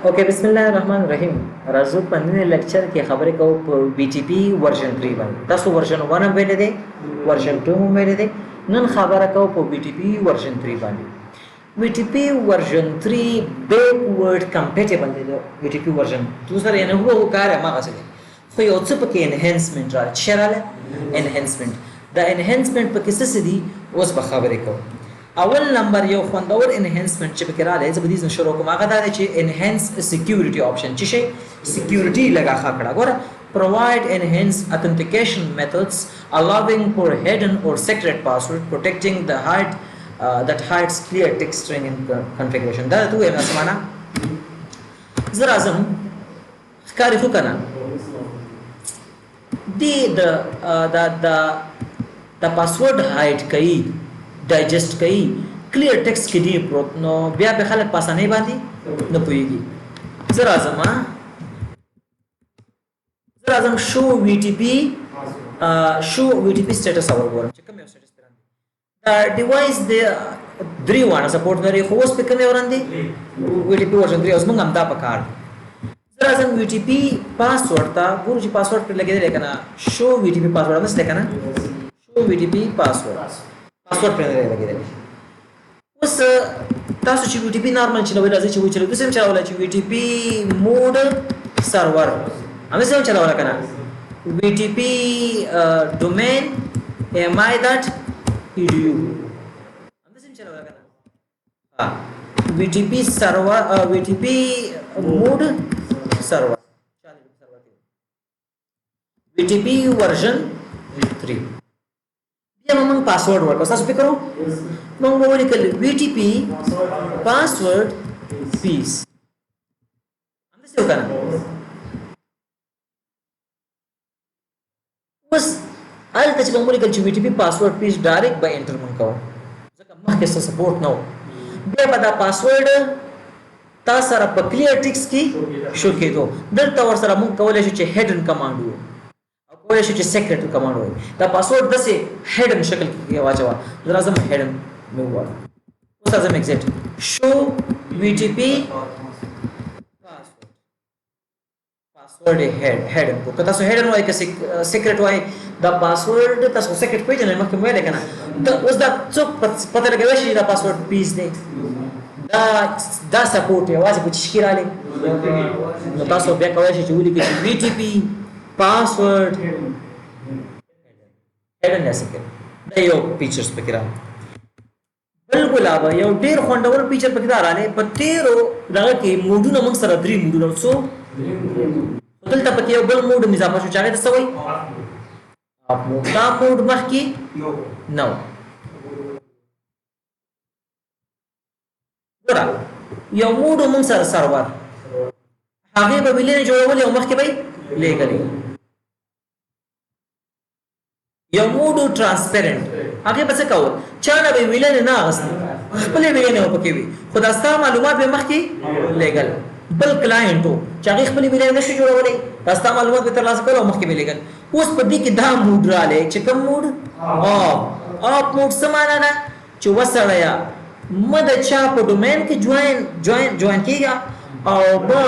Okay، بسم الله الرحمن الرحیم. راځو په نن lecture کې خبرې کوو په VTP version 3 باندې. تاسو version 1 هم ویلې دی، version 2 هم ویلې دی، نن خبره کوو په VTP version 3 باندې. VTP version 3 backward compatible دی د VTP version 2 سره، یعنې هو کار هماغسې دی، خو یو څه پکې enhancement راغلی. څه شی راغلی؟ Enhancement. دا enhancement پکې څه څه دي، اوس به خبرې کوو. اول نمبر یو خوندور enhancement چې پکې راغلی، زه به دې نه شروع کوم، هغه دا دی چې enhance security option. چې شي security لږه ښه کړه. ګوره، provide enhanced authentication methods allowing for hidden or secret password protecting the hide that hides clear text string in configuration. دا ته وایم څه معنا؟ زه راځم، ښکاري خو که نه دی؟ د د د د password hide کوي، digest کوي، clear text کې دی پروت، نو بیا به خلک په اسانۍ باندې نه پوهېږي. زه راځم، زه راځم، show VTP status اول ګورم چې کوم یو status پران دی. دا device د درې واړه support لري، خو اوس په کوم یو run دی؟ VTP version 3. اوس موږ هم دا په کار دی. زه راځم، VTP password ته ګورو چې password پر لګېدلی که نه. Show VTP password هم شته که نه؟ Show VTP password، password پر نه لګېدلی. اوس تاسو چې VTP normal چلوئ، راځئ چې وچلوئ، داسې هم چلولی چې VTP mode server همداسې هم چلوله که نه؟ VTP domain mi.edu همداسې هم چلوله که نه؟ ها، VTP server، VTP mode server، VTP version 3. بیا موږ password ورکړو. تاسو فکر وکړو، موږ ولیکل VTP password peace، همداسې وکړه. اوس هلته چې موږ ولیکل چې VTP password peace، direct به enter مونږ کوو، ځکه مخکې څه support نه و. بیا به دا password تا سره په clear text کې شو کېدو. دلته ورسره موږ کولی شو چې hidden command وو او کولی شو چې secret command وو. دا password داسې hidden شکل کې واچوه. زه راځم، hidden مې وواړه. اوس راځم، exit، show VTP password، password hidden کو. که تاسو hidden وای که secret وای، دا password تاسو secret پیژنئ، مخکې مې ویل که نه؟ دا اوس دا څوک پته لګوي چې دا password peace دی؟ دا support یوازې په چی کې راغلی. نو تاسو بیا کولی شئ چې ولیکئ چې VTP password hidden یا secret. دا یو features پکې راغلی. بل ګلابه یو ډیر خوندور feature پکې دا راغلی. په تیرو دغه کې mode ونه موږ سره درې mode ونه، څو؟ دلته پکې یو بل mode اضافه شو چې هغې ته څه وایي؟ Off mode. دا mode مخکې نه و. ګوره، یو mode موږ سره سرور، هغې به VLAN جوړولې او مخکې به یې لېږلې. یو mode transparent، هغې به څه کول؟ چا نه به یې VLAN نه اخیستې، خپلې VLAN به پکې وي، خو دا ستا معلومات به مخکې لېږل. بل client و چې هغې خپلې VLAN نه شي جوړولی، دا ستا معلومات به ترلاسه کول او مخکې به لېږل. اوس په دې کې دا mode راغلی چې کوم mode؟ Off. Off mode څه معنا ده؟ چې وسړیه، مه د چا په domain کې join کېږه او به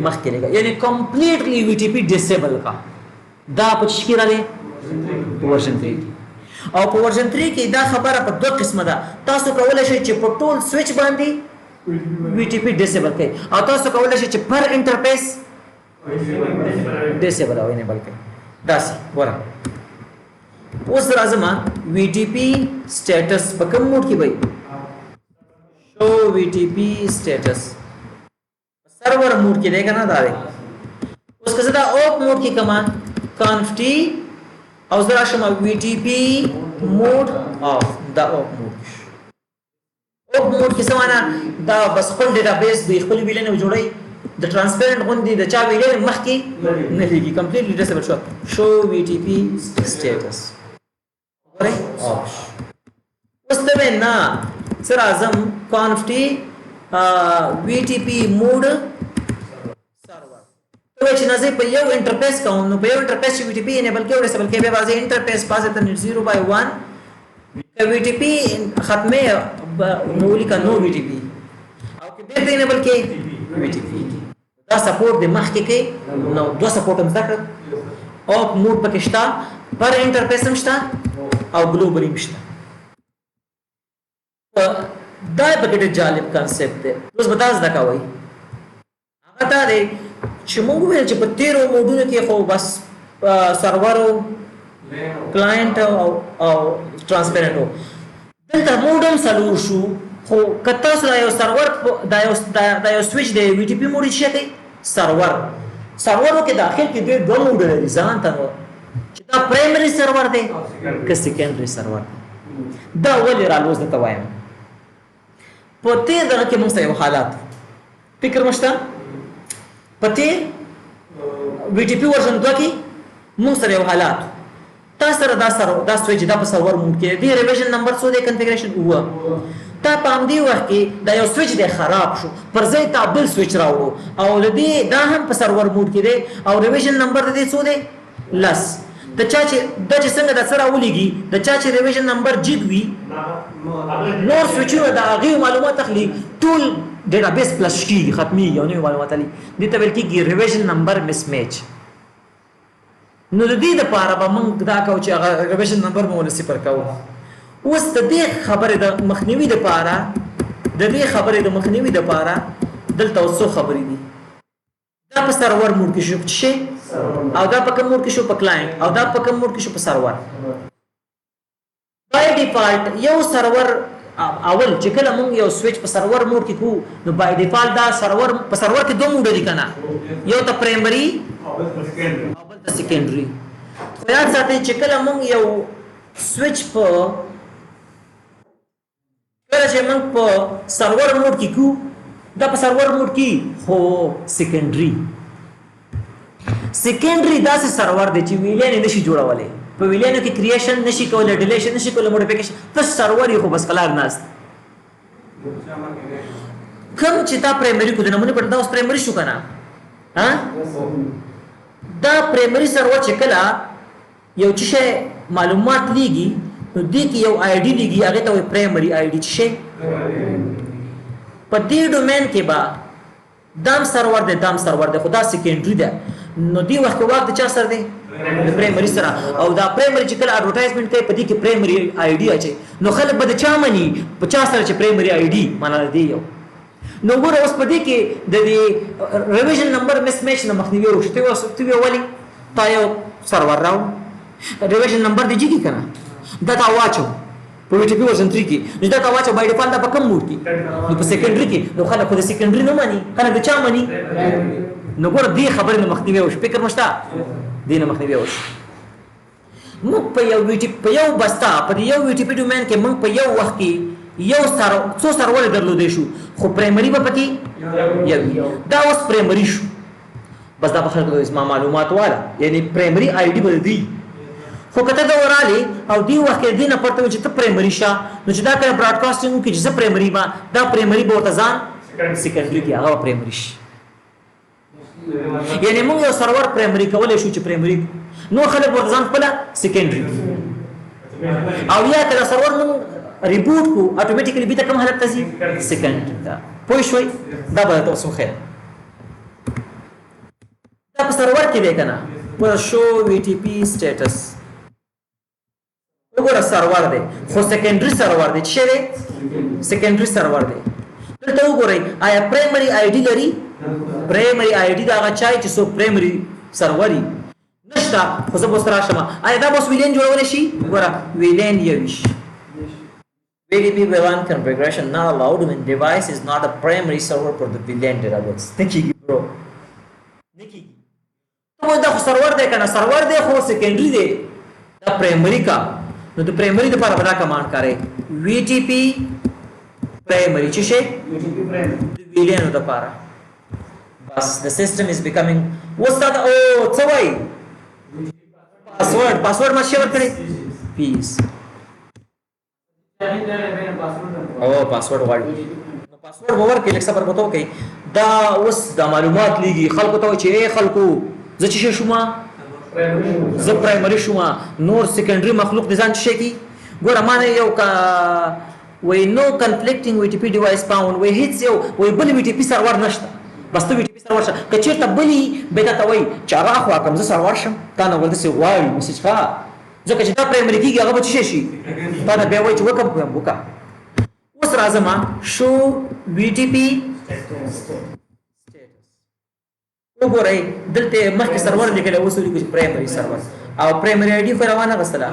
مخکې لېږه، یعنې completely VTP disable کا. دا په څه کې راغلی؟ په version 3 کې. او په version 3 کې دا خبره په دوه قسمه ده. تاسو کولی شئ چې په ټول سویچ باندې VTP disable کړئ او تاسو کولی شئ چې per interface disable او enable کړئ. داسې ګوره، اوس راځم، VTP status په کوم mode کې وي؟ Show VTP status server mode کې دی که نه؟ دا دی. اوس که زه دا off mode کې کوم، conf t، او زه راشم VTP mode off، دا off mode. Off mode کې څه معنا؟ دا بس خپل database دی، خپل VLAN جوړوي، د transparent غوندې د چا VLAN مخکې نه لېږي، completely disable شو. Show VTP status، ګورئ، off. اوس ته وایې نه، زه راځم، conf t VTP mode server. ته وایې چې نه، زه په یو interface کوم، نو په یو interface چې VTP enable کې او disable کې، بیا راځي interface fast ethernet 0 by 1. که VTP ختمه، نو ولیکه no VTP، او که بیرته enable کې VTP کې. دا support د مخکې کې نو دوه support هم زده کړل. Up mode پکې شته، per interface هم شته او globally هم شته. دا پکې ډېر جالب concept دی. اوس به تاسو زده کوئ. هغه دا دی چې موږ وویل چې په تیرو mode ونو کې خو بس سرور او client او transparent وو. دلته mode هم څلور شو. خو که تاسو دا یو سرور، دا یو سویچ دی، VTP mode یې دی، server کې داخل کې دوی دوه mode لري ځان ته، نو چې دا primary server دی که secondary server دی. دا ولې رالو اوس درته وایم. په تېر دغه کې موږ سره یو حالات فکر مشته. په تېر VTP version 2 کې موږ سره یو حالات، تا سره دا سر دا سویچ دا په server mode کې دی. revision number څو دی؟ configuration اووه. تا په همدې وخت کې دا یو سویچ دی خراب شو، پر ځای تا بل سویچ راوړو او د دې دا هم په server mode کې دی او revision number د دې څو دی؟ 10. د چا چې دا چې څنګه دا سره ولېږي، د چا چې revision number جګ وي، نور سویچونه د هغې معلومات اخلي، ټول database flush کېږي، ختمېږي او نوي معلومات اخلي. دې ته ویل کېږي revision number mismatch. نو د دې دپاره به موږ دا کوو چې هغه revision number به ونه صفر کوو. اوس د دې خبرې د مخنیوي دپاره، د دې خبرې د مخنیوي دپاره دلته اوس څو خبرې دي. دا په server mode کې شو چې او دا په کوم mode کې شو؟ په client. او دا په کوم mode کې شو؟ په server. By default یو سرور اول چې کله مونږ یو سویچ په server mode کې کو، نو by default دا سرور په سرور کې دوه mode دي کنه، یو ته primary او بل ته secondary. خو یاد ساتئ چې کله مونږ یو سویچ په کله چې مونږ په server mode کې کو، دا په server mode کې خو secondary. Secondary داسې سرور دی چې VLAN نشي جوړولی، په VLAN کې creation نشي کولی، deletion نشي کولی، modification، بس سرور یې خو بس قلار ناست. کوم چې تا primary کو د نمونې پر دا اوس primary شو کنه. ها، دا primary server چې کله یو څه شی معلومات لیږي، نو دې کې یو ID لیږي، هغه ته وایي primary ID. څه شی؟ په دې domain کې با دام سرور دی، دام سرور دی، خو دا secondary ده. نو دې وخت کې واک د چا سره دی؟ د primary سره. او دا primary چې کله advertisement کوي، په دې کې primary ID اچي، نو خلک به د چا مني؟ په چا سره چې primary ID معنا دی یو. نو ګوره اوس په دې کې د دې revision number mismatch نه مخنیوي وشو. ته اوس ته ویلي تا یو سرور راو، revision number دی جګی کنه، دا تا واچو په VTP version 3 کې. نو دا تا واچو، by default دا په کوم mode کې؟ نو په secondary کې. نو خلک خو د secondary نه مانی، خلک د چا مانی؟ نو ګوره دې خبرې نه مخنیوي وشو. فکر مشته؟ دې نه مخنیوي وشو. موږ په یو VT په یو بستا په یو VTP domain کې موږ په یو وخت کې یو سر څو سرور درلودې شو، خو primary به پکې یو وي. دا اوس primary شو، بس دا په خلکو زما معلومات والا، یعنی primary ID به دی. خو کته دا ورالی او دی وخت کې دینه پرته چې ته primary شه، نو چې دا کله broadcasting وکړي چې زه primary ما، دا primary به ورته ځان secondary کې، هغه primary شي. یعنی موږ یو server primary کولای شو چې primary، نو خلک ورته ځان خپل secondary. او یا کله سرور موږ reboot کو، automatically به کوم حالت ته ځي؟ Secondary ته. پوه شوئ؟ دا به تاسو خیر. دا په سرور کې دی کنه. په show VTP status وګوره، سرور دی خو secondary server دی. څه دی؟ Secondary server دی. دلته وګورئ، آیا primary ID لري؟ Primary ID دا هغه چای چې څوک primary server ی نشته. خو زه به اوس راشم. آیا دا به اوس VLAN جوړولی شي؟ ګوره، VLAN 21. VTP VLAN configuration not allowed when device is not a primary server for the VLAN database. نه کېږي bro، نه کېږي. ته دا خو سرور دی کنه، سرور دی خو secondary دی. دا primary کا، نو د primary لپاره به دا command کاري VTP primary. چې شي VTP primary. د VLAN لپاره. بس the system is becoming. اوس دا او څه وایي؟ Password، password ما شي ورکړي پیس. او password غواړي، نو password به ورکړي. لږ صبر به ته وکړئ. دا اوس دا معلومات لیږي خلکو ته، وایي چې ای خلکو، زه چې شوم؟ زه primary شوم، نور secondary مخلوق د ځان څه کی. ګوره ما نه یو کا وای، no conflicting VTP device found. وای هیڅ یو وای بل VTP server نشته. بس ته وی ټي پی سرور شه، که چېرته بلی بیا تا ته وایي چې هغه اخوا کړم زه سرور شم، تا نه ورته غواړي میسج ښه، ځکه چې دا پرایمري کېږي هغه به څه شي تا ته بیا وایي چې وکم کوم وکړه. اوس راځم شو وی ټي پی سټیټس. وګورئ دلته مخکې سرور لیکلی، اوس ولیکو چې پرایمري سرور او پرایمري آی ډي خو روانه غستله،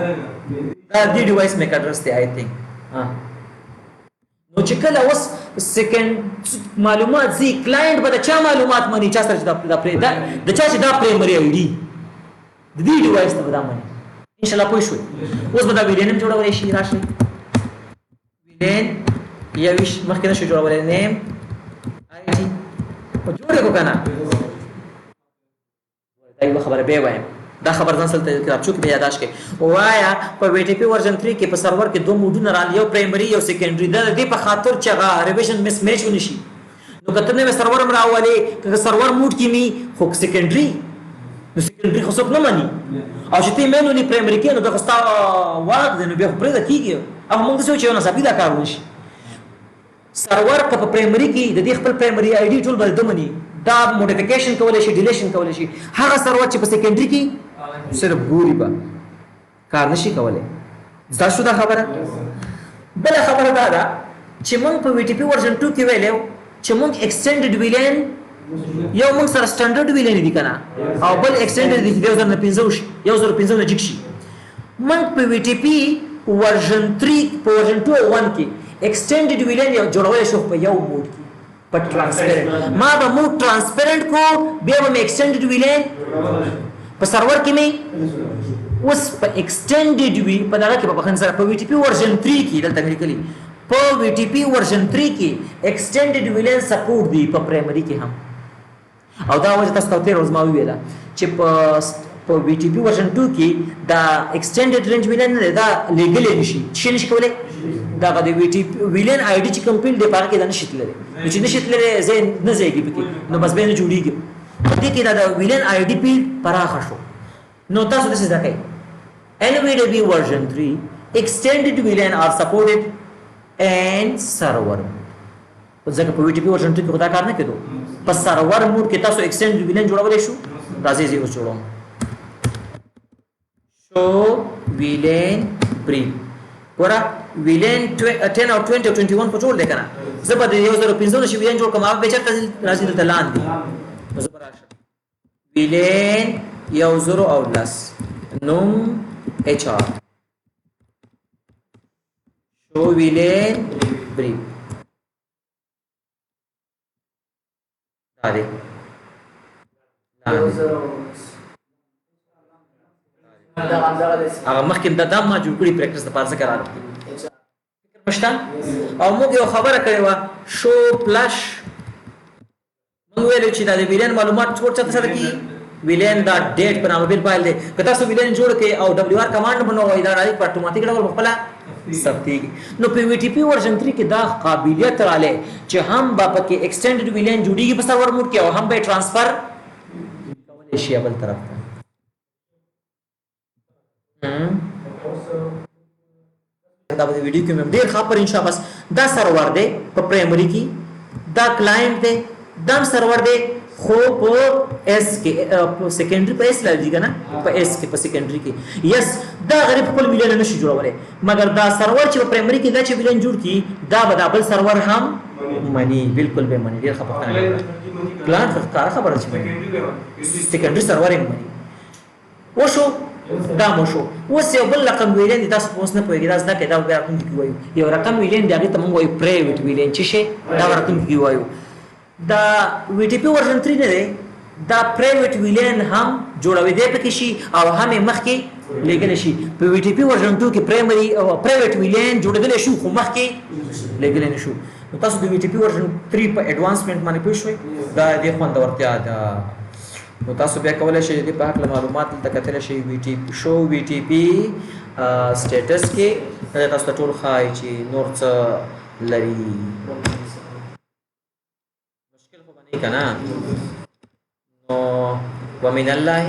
دا دې ډیوایس میک اډرس دی آی تھنک. ها نو چې کله اوس سیکنډ معلومات زی کلاینټ به د چا معلومات مني، چا سره چې دا د چا چې دا پرایمري آی ډي د دې ډیوایس ته به دا مني. ان شاء الله پوه شوئ. اوس به دا ویلین هم جوړولی شي، راشئ ویلین 21 مخکې نه شو جوړولی، نیم آی ټي جوړ یې کړو که نه؟ دا یوه خبره بیا وایم، دا خبر ځان سره کتابچو کې بیا یاداشت کړئ. وایا په وی ټي پی ورژن 3 کې په سرور کې دوه موډونه راغلي، یو پرایمري یو سیکنډري. دا د دې په خاطر چې هغه ریویژن مس میچ ونشي. نو که ته نوی سرور هم راولې، که سرور موډ کې مي خو سیکنډري، نو سیکنډري خو څوک نه مني، او چې ته مینولي پرایمري کې نو بیا خو ستا واک دی، نو بیا خو پرېږده کېږي. او موږ داسې چې یو ناڅاپي دا کار ونشي. سرور که په پرایمري کې د دې خپل پرایمري آی ډي ټول به ده مني، دا موډیفیکیشن کولی شي، ډیلیشن کولی شي. هغه سرور چې په سیکنډري کې صرف ګوري به کار نشي کولی. زده شو دا خبره؟ بله خبره دا ده چې موږ په وی ټي پی ورژن 2 کې ویلی چې موږ ایکسټینډډ ویلین، یو موږ سره سټنډرډ ویلین دي که نه، او بل ایکسټینډډ دي چې د یو زر نه پنځه وشي، یو زر پنځه نه جګ شي. موږ په وی ټي پی ورژن 3 په ورژن 2 او 1 کې ایکسټینډډ ویلین یو جوړولی شو په یو موډ کې، په ترانسپیرنٹ. ما به موډ ترانسپیرنٹ کو، بیا به مې ایکسټینډډ ویلین په سرور کې مې اوس په ایکسټینډډ وی په دغه کې په بخښنه سره په وی ټي پی ورژن 3 کې دلته مې لیکلي په وی ټي پی ورژن 3 کې ایکسټینډډ ویلین سپورټ دی په پرایمري کې هم. او دا وجه تاسو ته تېره ورځ ما وویله چې په وی ټي پی ورژن 2 کې دا ایکسټینډډ رینج ویلین نه دی، دا لېږلی نه شي، څه نه شي کولی، دغه د وی ټي ویلین آی ډي چې کوم فیلډ دی په هغه کې دا نه شي تللی، نو چې نه شي تللی ځای نه ځایږي پکې، نو بس بیا نه جوړېږي. په دې کې دا د ویلین آی ډي فیلډ پراخه شو. نو تاسو داسې زده کړئ NVDB version 3 extended VLAN are supported and server mode. ځکه په وی ټي پی ورژن 2 کې خو دا کار نه کېدو، په سرور موډ کې تاسو ایکسټینډډ ویلین جوړولی شو. راځئ زه یې اوس جوړوم. شو ویلین بریف، ګوره ویلین 10 او 20 او 21 خو جوړ دی که نه، زه به د یو زر پنځه نشي ویلین جوړ کړم، هغه بیا چېرته راځي دلته لاندې. نو زه به راشم ویلین 1010 نوم ایچ آر شو ویلین بریف، دا دی لاندې. هغه مخکې دا ما جوړ کړي پریکټس لپاره ځکه راغلی فکر مشته. او موږ یو خبره کړې وه شو فلش، موږ ویل چې دا د ویلین معلومات ټول چاته سره کیږي، ویلین دا ډیټ په نامه بل فایل دی، که تاسو ویلین جوړ کړئ او ډبلیو آر کمانډ بنوئ دا ډایرکټ په اتوماتیک ډول په خپله ثبتېږي. نو په وی ټي پی ورژن 3 کې دا قابلیت رالی چې هم به پکې ایکسټینډډ ویلین جوړیږي په سرور موډ کې او هم به یې ټرانسفر کولی شي بل طرف ته. دا په ویډیو کې مې ډېر ښه پر ان شاء بس دا سرور دی په پرایمري کې، دا کلاینټ دی، دا هم سرور دی خو په اس کې، په سیکنډري په اس راځي که نه، په اس کې په سیکنډري کې یس. دا غریب خپل ویلین نه شي جوړولی، مګر دا سرور چې په پرایمري کې دا چې ویلین جوړ کړي دا به دا بل سرور هم مني، بالکل به مني. ډېر ښه پوښتنه وکړه. کلاینټ خو ښکاره خبره چې مني، سیکنډري سرور یې مني. وشو دا مو شو. اوس یو بل رقم ویلین دی، تاسو اوس نه پوهېږئ، دا زده کړئ، دا به بیا راتلونکي کې وایو. یو رقم ویلین دی هغې ته موږ وایو پرایویټ ویلین، چې شی دا به راتلونکي کې وایو. دا وی ټي پی ورژن 3 نه دی، دا پرایویټ ویلین هم جوړوي دی پکې شي او هم یې مخکې لېږلی شي. په وی ټي پی ورژن 2 کې پرایمري او پرایویټ ویلین جوړېدلی شو خو مخکې لېږلی نه شو. نو تاسو د وی ټي پی ورژن 3 په اډوانسمنټ باندې پوه شوئ، دا دې خوندورتیا ده. نو تاسو بیا کولی شئ د دې په هکله معلومات دلته کتلی شئ وی ټي شو وی ټي پی سټیټس کې، دا تاسو ته ټول ښایي چې نور څه لري. مشکل خو به نه که نه؟ نو ومن الله